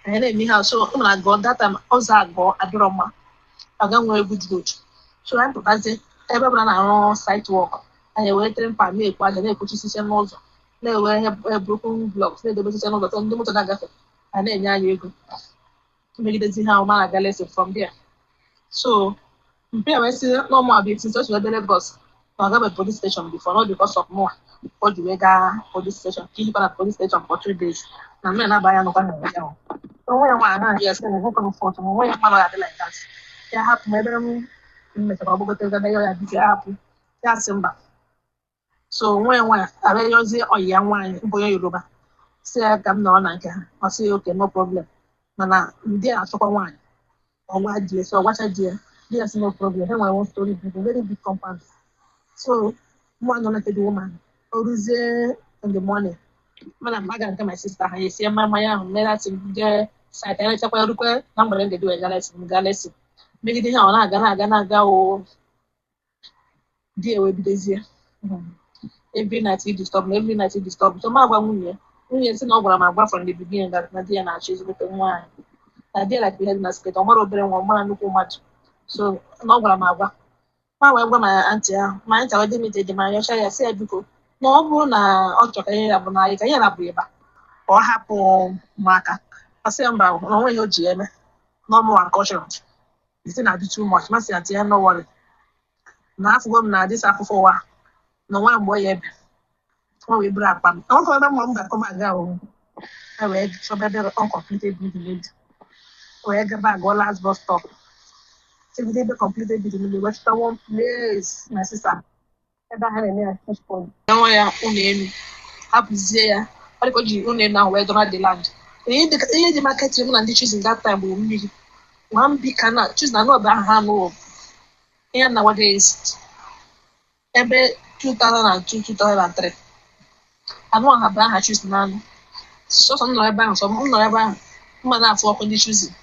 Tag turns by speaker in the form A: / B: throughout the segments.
A: Anyị na-eme ihe ahụ. So ụmụ na agụọ that time, ụzọ agụọ adịrọ mma, ọ ga nwee good road. So anyị pụtazie ebe ọbụla na-arụ site work, anyị ewere trimpa na-ekwu aja, na-ekpuchisisi n'ụzọ, na-ewe ihe broken blocks na-edobesisi n'ụzọ. So ndị moto na-agafe a na-enye anyị ego megidezi ha. Ọma na-aga lesson from there. So mpe wee sị na ọmụ abịa since o si wee bịa Lagos na ọ gabe police station before, not because of mụa o ji wee gaa police station, ka ihikwa na police station for 2 days na mmiri na-aba ya nọkwa na ya ahụ. Onwe ya nwaanyị na-ajụ ya sị na nwoke m fọtụ onwe ya mmanụ ya dị like that. Ya hapụ m ebe m mechara ọgbọgote ebe ya biko ya hapụ ya, sị mba. So nwa ya nwaanyị abịa yọzie ọyị ya nwaanyị bụ onye Yoruba, si ya ka m nọrọ na nke ha. Ọ sị ya okay, no problem, mana ndị a achọkwa nwaanyị. Ọgwa di ya, so ọgwacha di ya, di ya sị no problem. Ha nwere one story building, very big compound. So mụ anọ na nke the woman. O ruzie in the morning, mana m aga nke my sister, ha esie mmanya ahụ mere asị m jee site. Anyị rechakwa rukwe na mgbede ndị wee gaa lesson, gaa lesson megide ihe a. Ọ na-aga na-aga na-aga o di ya wee bidozie every night he disturb me, every night he disturb. So ma agwa nwunye ya, nwunye sị na ọ gwara m agwa from the beginning that na di ya na-achọ ezigbote nwaanyị, na di ya like ihe dị na skirt, ọ mara obere nwa, ọ mara nnukwu mmadụ. So na ọ gwara m agwa, ma wee gwa ma aunty ahụ, ma aunty ahụ dị m dị ma yọcha ya, sị ya biko, na ọ bụrụ na ọ chọrọ ka ihe ya bụ na anyị ka ihe na-abụ ịba, ka ọ hapụ m aka. Ọ sị ya mba, na onwe ihe o ji ya eme, na ọ mụwa nke ọ chọrọ. The thing na-adị too much. Masị ya tinye, no worry, na afụgo m na this afụfụ ụwa na nwa mgbe ọ ya ebe ọ wee buru akpa m ọ ebe m ga-akọ m aga o e wee chọba ebe uncompleted building dị, wee gaba agụọ last bus stop, chegide ebe completed building dị, wee chọta one place, my sister, ebe ahụ na-eme ya fish pond. Nwa ya ụlọ elu hapụzie ya, ọ dịka o ji ụlọ elu ahụ wee dọrọ the land. Ihe dị market m na ndị Chosen that time bụ mmiri one big canal. Chosen na anụ ahụ ha anụ ihe na nowadays ebe 2002 2003 anụ ọha bụ aha Chosen na anụ sọsọ m nọrọ ebe ahụ, sọ m nọrọ ebe ahụ mma na-afụ ọkụ ndị Chosen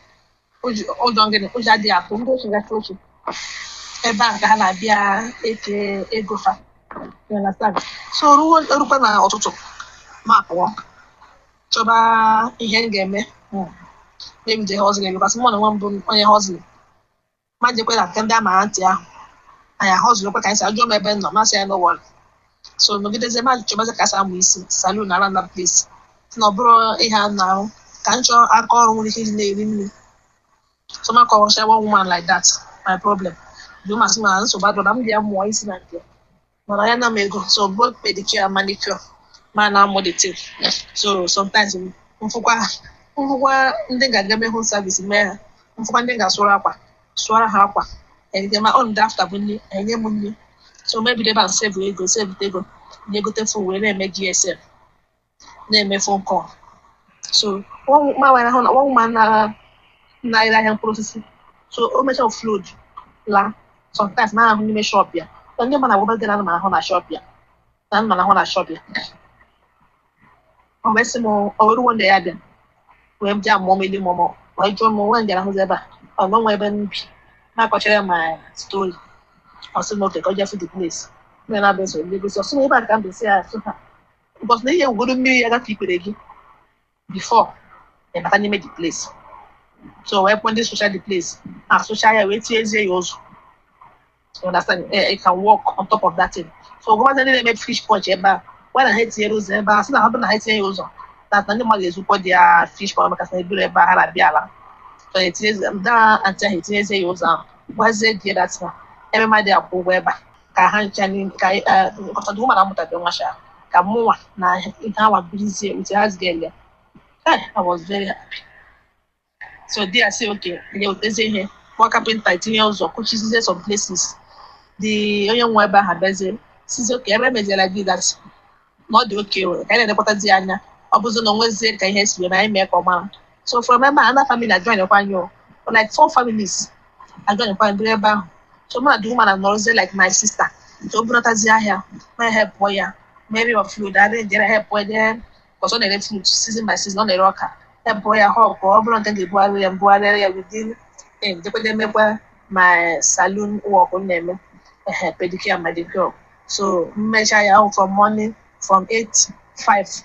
A: ụjọ ngịnị, ụjọ adịghị atụ ndị ochi gacha ochi ebe ahụ ka ha na-abịa eke ego fa. You understand? So ruo erukwa na ụtụtụ, ma pụọ chọba ihe m ga-eme, na-ebido hustling, because mụ na nwa m bụ onye hustling. Ma jekwe na nke ndị ama ntị ahụ, anyị hustle kwa ka anyị si ajụọ m ebe m nọ, masị ya no worry. So nọgidezie, ma chọbazie ka a si amụ isi salon around that place, na ọ bụrụ ihe a na-arụ ka m chọọ aka ọrụ nwere ike iji na-eri nri. So ma kọwasịa one woman like that my problem. The woman sị na nsogbu adịrọ, na m bịa mụọ isi na nke mana ya na m ego. So both pedicure and manicure, ma na-amụ the thing. So sometimes mfụkwa ndị ga-aga eme home service mee ha, mfụkwa ndị ga-asụrụ akwa, sụọrọ ha akwa, enye ma ọ ndị after bụ nri, enye m nri. So mebido ebe a save ego, save ego, na-egote phone wee na-eme GSM, na-eme phone call. So ma wee hụ na one woman na na-ere ahịa mkpụrụ osisi, so o mechaa offload la, sometimes na ahụ n'ime shop ya. So ndị mmadụ agwaba gị na ana m ahụ na shop ya, na ana m ahụ na shop ya. O wee sị m o were one day ya bịa wee bịa mụọ m elu mụọ, wee jụọ m nwe njara ahụzi ebe a, ọ nọ nwe ebe m bi. Ma akọchara ya my story. Ọ sị m okay, ka ọ jee the place mmiri na-abịa so ndị gosi. Ọ sị m ebe a ka m bi, sị ya sị ha because na ihe ewugoro mmiri ya gafe ikpere gị before ị bata n'ime the place. So wee kpọọ ndị sụcha the place, asụcha ya wee tinyezie ya ụzọ. You understand? You can walk on top of that thing. So gọvanọ ndị na-eme fish punch ebe a gwa na ha etinyere ụzọ ebe a, sị na ha bụ na ha etinye ya ụzọ that na ndị mmadụ ezukọ dị ya fish punch maka na eburu ebe a ha na-abịa ala. So etinye da aunty ahụ etinyezie ya ụzọ ahụ, gwazie die that na ebe mmadụ akwụ ụgwọ ebe a ka ha ncha ka ọtọdụ woman amụtabe nwa sha ka mụnwa na ihe awa birizie with house girl ya. Hey, I was very happy. So di ya say okay, ya wetazie ihe kpọọ carpenter etinye ụzọ, kụchizie some places. The onye nwe ebe ahụ abịazie sizie okay, ebe emeziela gị that na ọ dị okay ka anyị na-elekọtazi ya anya. Ọ bụzi na onwezie ka ihe si wee na anyị mee ka ọ mara. So from ebe a, another family ajoin kwa anyị o, like four families ajoin kwa anyị biri ebe ahụ. So mụ na the woman anọrọzie like my sister. So o bunatazie ahịa, ma help ya maybe offload, arrange ya, help ya because ọ na-ere fruit season by season. Ọ na-ere ọka, help ya hawk. Ọ bụrụ nke m ga-ebugharị ya, mbugharịa ya within jekwede emekwa my salon work m na-eme, ehe, pedicure and manicure. So mmecha ya ahụ from morning from 8 5,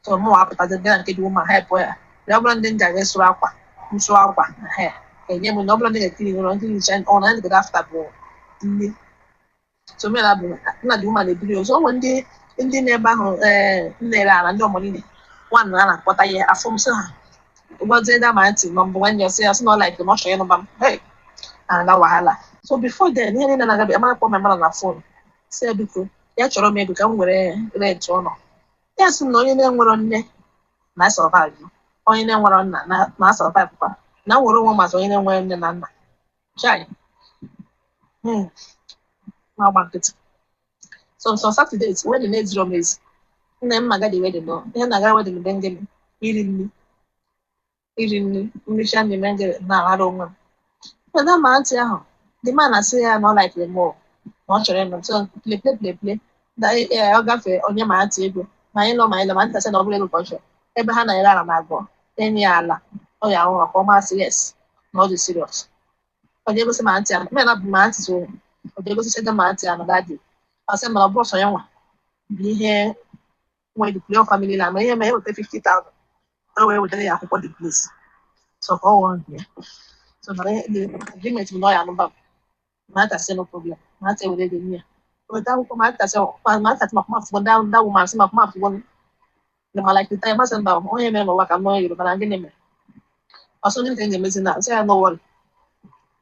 A: so mụ apụtazi bịa na nke the woman, help ya. Na ọ bụrụ ndị nja ga-esụrụ akwa, nsụ akwa, ehe, enye m. Na ọ bụrụ ndị ga-ekiri ụlọ, ndị nhicha ọ na ndị after bụ nne. So mena bụ nna dị woman ebiri ọzọ. O nwere ndị na-ebe ahụ, ee, nnere ala ndị ọmụ niile nwanne a na-akpọta ihe afọ m, sị ha gwazie da ma ntị nọ mbụ nwanne ya, sị ya sị na ọ like na ọ chọrọ ịnụba m. Hey, and that wahala. So before then, ihe niile na-agabi amara kpọ my mother na phone, sị ya biko, ya chọrọ m ego ka m were rent ụlọ. Ya sị m na onye na-enwero nne na survive, onye na-enwero nna na survive kwa, na m were onwe m azụ onye na-enwere nne na nna. Chai, na-agba nkịtị. So Saturdays, wedding na-eziro m ezi. Nne m agadi wedding nọ ihe na-aga wedding be ngịnị, iri nri, iri nri, nricha nri, me ngịrị na-aghara onwe m. Mana ma ntị ahụ the man asị ya na ọ like m o, na ọ chọrọ ịnụ m. So play play play play na ọ gafee onye ma ntị ego ma anyị lọ, ma anyị lọ ma ntị asị na ọ bụrụ ego ka ọ chọrọ. Ebe ha na-ere ala na agụ enyi ya ala ọ ya ahụ ka ọ masị. Yes, na ọ dị serious. Ọ ga-egosi ma ntị ahụ mena bụ ma ntị. So ọ ga-egosi sị ma ntị ahụ daddy ọ sị mana ọ bụrụ sọ ya nwa bụ ihe nwere the play family na ma ihe ma eweta 50,000 o wee wetara ya akwụkwọ the place. So ka ọ ghọọ nke ya. So na the agreement bụ na ọ ya anụba m ma ata sị no problem, ma ata ewere ego nye ya weta akwụkwọ, ma ata sị ma ata sị ma afụgo that woman sị ma afụgo na ma like the time masị mba onye mere n'ụwa ka m nọ Yoruba na gịnị mere ọsọ ndị nke m ga-emezi na sị ya no worry,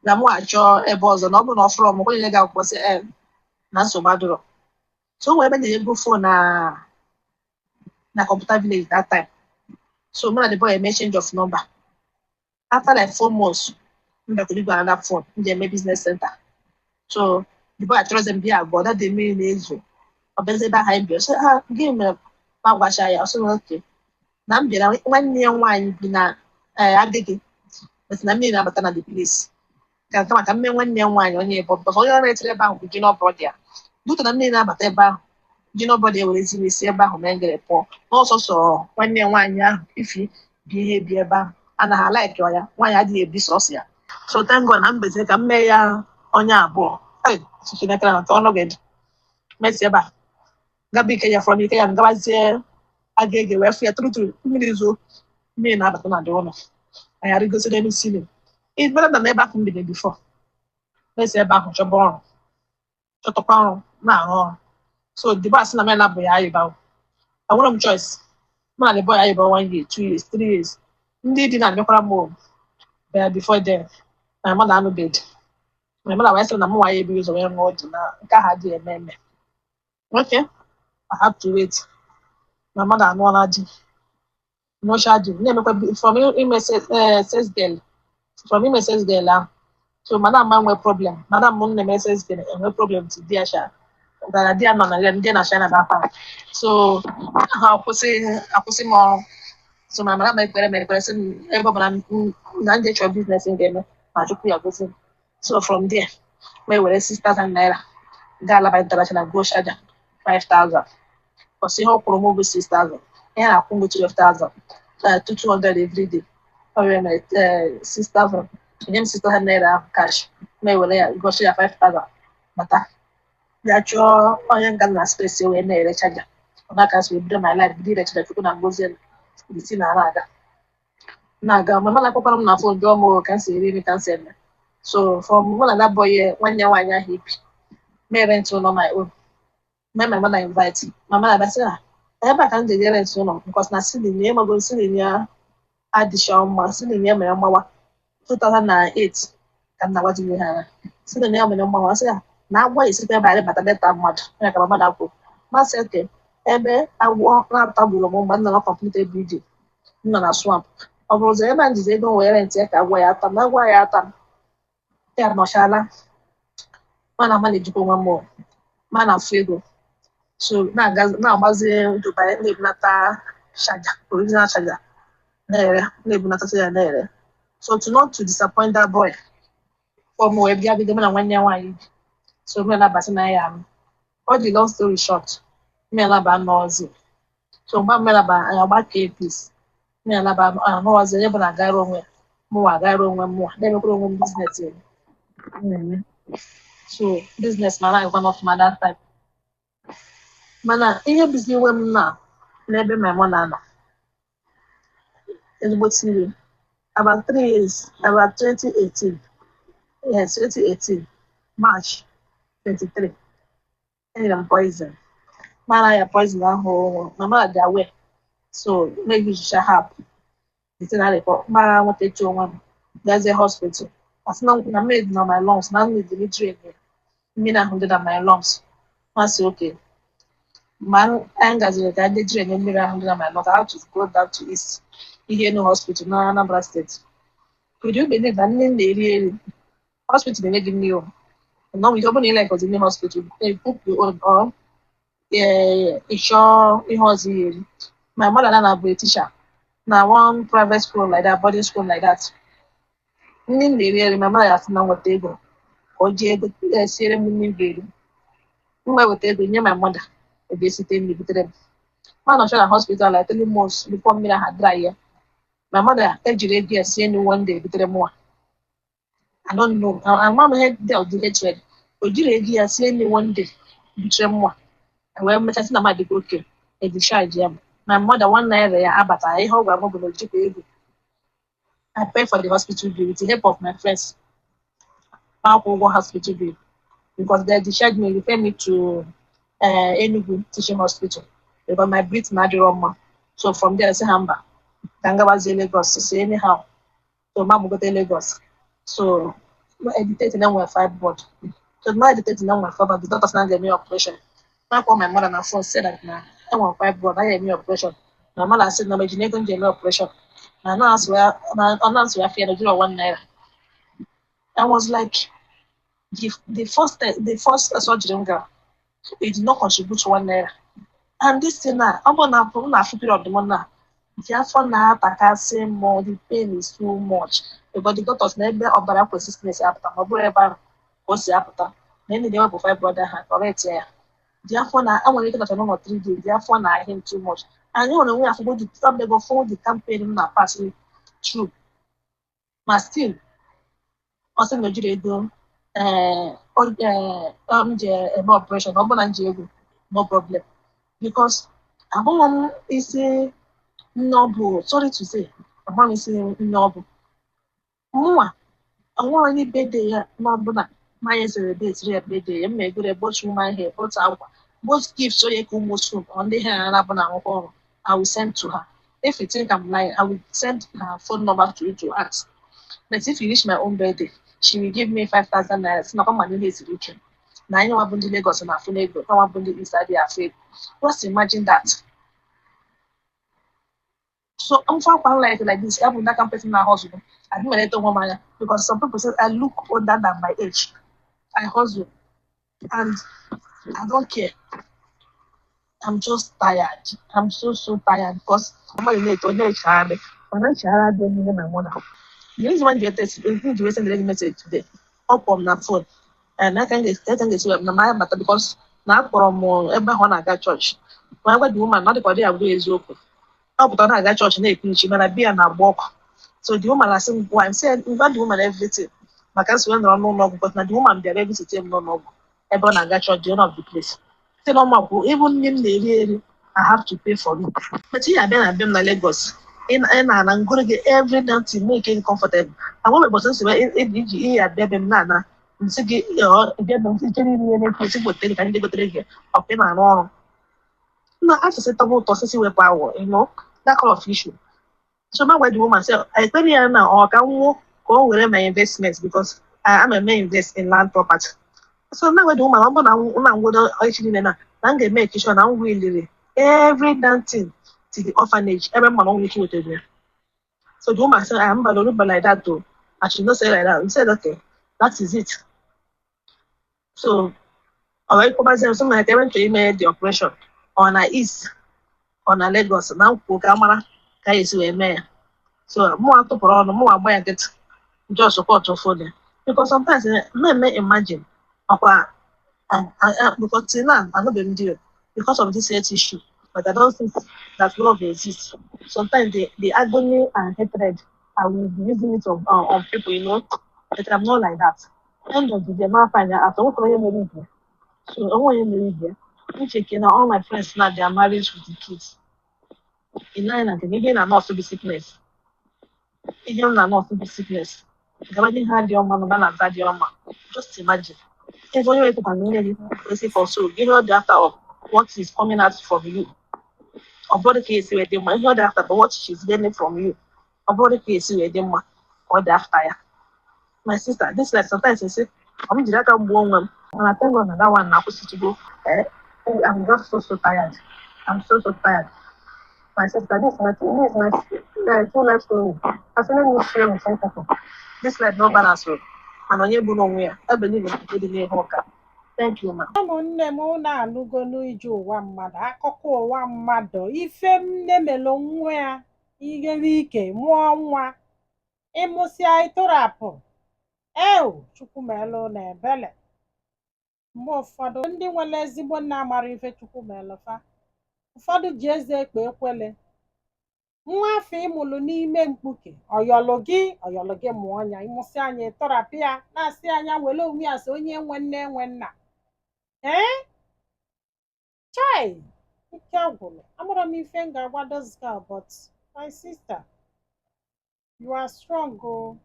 A: na mụ achọ ebe ọzọ, na ọ bụrụ na ọ fụrọ m onye ga akwụkwọ sị ee na nsogbu adịrọ. So o nwere ebe na-ego phone na Computer Village that time. So mụ na the boy eme change of number. After like 4 months, m bịakwara igwe another phone m ji eme business center. So the boy achọrọzi m bịa abụọ that day. Mmiri na-ezo, ọ bịazi ebe ahụ anyị bịa, sị ha gịnị mere? Ma gwacha ya, ọ sị na oke na m bịara nwanne ya nwaanyị bi na ee Agege, but na mmiri na-abata na the place, ka nke maka mme nwanne ya nwaanyị onye ebe because onye ọrụ etere ebe ahụ bụ junior brother ya duto na mmiri na-abata ebe ahụ, junior brother ya were ziri esi ebe ahụ mee ngere pụọ n'ọsọsọ nwanne ya nwaanyị ahụ ifi bi ihe bi ebe ahụ anaghị a-like ya. Nwaanyị adịghị ebi sọsọ ya. So thank God na mbeze ka m mee ya onye abụọ. Hey, Chineke na ọnụ gị dị mesi ebe a gaba ike ya from ike ya gabazie Agege wee fụ ya tụrụ tụrụ mmiri zoo, mmiri na-abata na dị ụlọ anyị arịgosi n'elu ceiling. It's better than ebe ahụ m biri before. Mesi ebe ahụ chọba ọrụ, chọtakwa ọrụ, na-arụ ọrụ. So the boy asị na m na bụ ya ayịba, enwere m choice. Mụ na the boy ayịba one year, 2 years, 3 years. Ndị di na-abịakwara m o bịara before then. My mother anụbeghị. My mother wee sị na mụ nwa ya ebighị ụzọ wee ṅụọ di na nke ahụ adịghị eme eme. Okay, I have to wait. My mother anụọla di, nụcha di, na-emekwa from ime sales girl, from ime sales girl ahụ. So madam ma nwee problem, madam m na-eme sales girl enwe problem to di ya sha gara di ya nọ na ndị na China that time. So ha akwụsị m ọrụ. So ma madam ekpere m ekpere sị m ebe ọbụla na ndị chọrọ business m ga-eme ma Chukwu ya gosi m. So from there ma ewere 6,000 naira gaa Alaba International go charger 5,000 ọsị ihe ọ kwụrụ m bụ 6,000, ihe na-akwụ m 12,000, 200 every day. Ọ bịara na 6,000, enye m 6,000 naira ahụ cash, ma ewere ya gosi ya 5,000 bata bịa chọọ onye nga na space wee na-ere charger. Ọ na-aka si wee bido my life, bido ire charger. Chukwu na ngozi isi na na-aga na-aga. Mama na-akpọkwara m na phone jụọ m ka m si eri nri, ka m si eme. So from mụ na that boy, nwanne ya nwaanyị ahụ ibi mee rent ụlọ my own, mee my mother invite. Mama na-abịa sị na ebe a ka m ji eje rent ụlọ because na ceiling ya emago, ceiling ya adịcha mma, ceiling ya mere mgbawa 2008 ka m na-agwazi ihe ha. Ceiling ya mere mgbawa, sị ya na agwọ esikwa ebe a bata leta mmadụ ya ka mama na-akwụ masị oke ebe agwọ na-atagburu m mgbe m nọ na complete building m nọ na swamp. Ọ bụrụzi ebe a njizi ego m wee rent ya ka agwọ ya ata m, agwọ ya ata m ya nọchala. Mana ama na-ejikwa onwe m ma na-afụ ego. So na-aga na-agbazi Dubai, na-ebunata charger, original charger, na-ere, na-ebunata ya na-ere. So to not to disappoint that boy for m wee bịa bido mụ na nwanne ya nwaanyị bi. So m na-abasị na ya anụ ọ dị. Long story short, m alaba n'ọzi. So mgbe m alaba, anyị agbakee peace. M alaba anụọzi, onye bụ na-agara onwe ya, mụnwa agara onwe m, mụnwa na-emekwara onwe m business m na-eme. So business ma na-agakwa n'ọfụma that time. Mana ihe bụzi iwe m na n'ebe my mother nọ, Ezigbote iwe. About 3 years, about 2018, yes, 2018 March 23, enyere m poison. Mara ya poison ahụ, mama dị aware, so maybe use herb the thing na mara nwetacha onwe m, gazie hospital, asị na mmiri dị na my lungs, na mmiri dị drain ya, mmiri ahụ dị na my lungs. Masị okay, ma anyị gaziri ka ndị drain mmiri ahụ dị na my lungs. I had to go down to East Iyienu Hospital na Anambra State. Could you believe na nne m na-eri eri, hospital na-enye gị nri o no ọ bụrụ na ị like the hospital, they cook your own or ịchọọ ihe ọzọ ihe eri. My mother na bụ a teacher na one private school like that, boarding school like that. Nne m na-eri eri, my mother asị na nweta ego ka o ji ego siere m nri m ga-eri. M wee weta ego nye my mother, ọ ga-esite nri butere m. Ma nọcha na hospital like 3 months before mmiri ahụ dry ya. My mother ejiri ego ya sie nri one day butere m nwa. I don't know, ama m ihe dị ọdị hatred o jiri ego ya sie nri one day butere m nwa. Wee mechasị na m adịgo oke e discharge ya. My mother, ₦1 ya abata. Ihe ọ gwara m bụ na o jikwa ego. I pay for the hospital bill with the help of my friends. Akwụ ụgwọ hospital bill because they discharged me, refer me to Enugu Teaching Hospital because my breathing adịrọ mma. So from there, sị ha mba, ka m gabazie Lagos. Si anyhow, so ma gbagote Lagos, so e detect na nwere fibroid. So ma detect na nwere fibroid, the doctor sị na ga-eme operation. Ma call my mother na phone, say that na enwere fibroid, na ya eme operation. Na mother sị na mejina ego m ji eme operation na ọ na-asụ ya fia na ojiro ₦1. I was like, the first surgery m gara, it did not contribute ₦1. And this thing na ọ bụ na m na-afụ period m na nke afọ na-atakasị m, the pain is too much because the doctors na ebe ọbara kwesịrị na-esi apụta, ma ọ bụrụ ebe ahụ ka o si apụta, na ndị na-ewepụ fibroid ha, correct ya. Dị afọ na enwere ike nọcha n'ụlọ 3 days, dị afọ na ahịa too much. Anyị nwere onwe afụgo the ọbịago fụ the campaign m na pass through, ma still ọ sị na o jiri ego m ji eme operation. Ọ bụrụ na m ji ego, no problem, because abụghị m isi nne ọ bụ, sorry to say, abụghị m isi nne ọ bụ mụnwa. Onwere onye birthday ya ma ọ bụ na ma ya celebrate ya birthday ya, mma egoro both human hair, both akwa, both gifts, onye ka ụmụ school ọ ndị ha na-abụ na akwụkwọ ọrụ, I will send to her. If you think I'm lying, I will send her phone number to you to ask. But if you reach my own birthday, she will give me 5,000 naira, si nakwa ma ihe siri ike na anyị nwa bụ ndị Lagos na-afụ n'ego, ka nwa bụ ndị East adịghị afụ ego. Just imagine that. So I'm for one like this. I'm that kind of person na hustle. I do my onwe m anya because some people say I look older than my age. I hustle and I don't care. I'm just tired. I'm so so tired because mmadụ na-eto na-echegharị, mana nchegharị adịghị n'ime my mother. The reason why you text, ji wee send the message today, ọ kpọrọ m na phone and aka m ga-esi wee na m abata because na akpọrọ m ebe ahụ ọ na-aga chọọchị. Ma agwa the woman na ọ dịka ọ dịghị abụrụ eziokwu, ọ pụtara na-aga chọọchị na-ekwu nchi, mana biya na-agba ọkụ. So the woman asị m gwa m, sị ngwa the woman everything maka nsogbu nọrọ n'ụlọ ọgwụ, but na the woman bịara evisit m n'ụlọ ọgwụ ebe ọ na-aga chọọchị, the owner of the place sị na ọma kwụ ịbụ nne m na-eri eri, I have to pay for it. But ị abịa na be m na Lagos, ị na-ana ngoro gị every damn thing, make you comfortable. Agwa ụbọchị nsogbu iji ihe abịa be m na-ana nsị gị bịa be m ichere iri ihe na-ekwu esi gotere ka ndị gotere gị ọkwa ị na-arụ ọrụ na asịsị tọba ụtọ sisi wepụ awọ, that kind of issue. So ma gwa the woman say ekpere ya na ọ ka nwụọ ka o were my investment because I am eme invest in land property. So na gwa the woman, ọ bụ na na ngwodo echi niile na m ga-eme sure na m williri every damn thing to the orphanage ebe m mana ọ nwere ike nwetara ya. So the woman say, "Ah, mba, no like that o. I should not say like that." I said, "Okay, that is it." So ọ wee kpọbazie m sị m ebe m chọrọ ime the operation, ọ na East, ọ na Lagos, na m kwuo ka a mara ka a esi wee mee ya. So mụ atụpụrụ ọnụ, mụ agba ya nkịtị, just support phone ya because sometimes na-eme imagine ọkwa because till now anọbeghị m di because of this health issue, but I don't think that love exists. Sometimes the agony and hatred, I will be using it on people, but I'm not like that. End of the day, ma find out after nwoke onye mere ibe, so onwe onye mere ibe ncheke na all my friends now, they are married with the kids. Ị naghị na nke ihe na nọọsụ bụ sickness. Ihe m na nọọsụ bụ sickness. Gaba ihe ha dị ọma na balance adị ọma. Just imagine. Ebe onye wepụtara nwunye gị kwesị for so ihe ọ dị after of what is coming out from you. Ọ bụrụ ka esi wee dị mma, ihe ọ dị after bụ what she's gaining from you. Ọ bụrụ ka esi wee dị mma ka ọ dị after ya. My sister, this life, sometimes I say, ọ m jiri aka m gbuo onwe m. Mana thank God na that one na-akwụsịtụgo. Eh, I'm just so so tired. I'm so so tired. My sister, this is my true life story. I say let me share with some people. This life no balance o. Mana onye gburu onwe ya, I believe in nke dị n'ihu ụka. Thank you, ma.
B: Ụmụnne m, unu anụgonu ije ụwa mmadụ, akụkọ ụwa mmadụ, ife nne mere nwa ya. Ighere ike mụọ nwa, ịmụsịa ịtụrapụ eo. Chukwu melụ na ebele. Mgbe ụfọdụ ndị nwere ezigbo nna mara ife Chukwu melụ fa. Ụfọdụ ji eze ekpe ekwele. Nwa afọ ịmụlụ n'ime mkpuke, ọyọlụ gị, ọyọlụ gị mụọ ya, ịmụsị anya ịtọrapụ ya, na-asị anya were onwe ya sị onye nwe nne nwe nna. Ee, chai, ike gwụrụ. Amụrụ m ife m ga-agwa this girl, but my sister, you are strong o.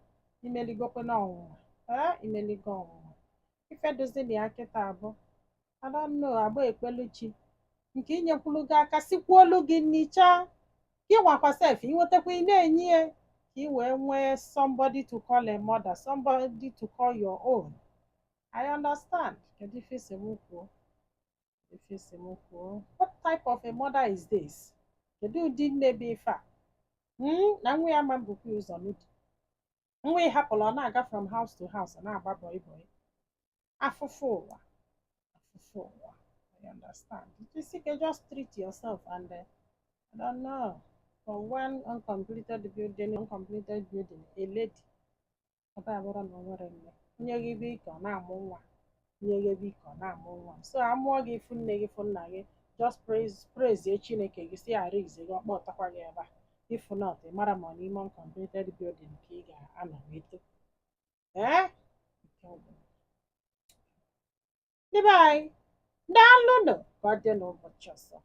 B: Imeligokwe na ọnwụnwa. Ee, imeligo ọnwụnwa. Ife dozi na ya kịta abụ, I don't know, agba ekpeluchi nke inyekwulu gị aka, sikwuolu gị nnicha gị nwakwa sef, inwetakwa ị na-enye ya ka ị wee nwee somebody to call a mother, somebody to call your own. I understand. Kedu ife isi m kwuo? Ife isi m kwuo, what type of a mother is this? Kedu ụdị nne bụ ife a? Na nwa ya ma mbukwa ụzọ n'ụdị nwa ị hapụrụ, ọ na-aga from house to house, ọ na-agba bọị bọị. Afụfụ ụwa, afụfụ ụwa. I understand. Just just treat yourself and I don't know, from one uncompleted building, uncompleted building, a lady ebe a bụrụ na o nwere nne onye gị ebe ike ọ na-amụ nwa, onye gị ebe ike ọ na-amụ nwa. So amụọ gị, fụ nne gị, fụ nna gị, just praise, praise Chineke gị, si arize gị ọkpọ ọtakwa gị ebe a. If not, ị mara ma ọ n'ime uncompleted building ka ị ga-anọ wee too. Ee, nke ọ bụla. Ndị be anyị, daalụnụ. Ka ọ dị n'ụbọchị ọzọ.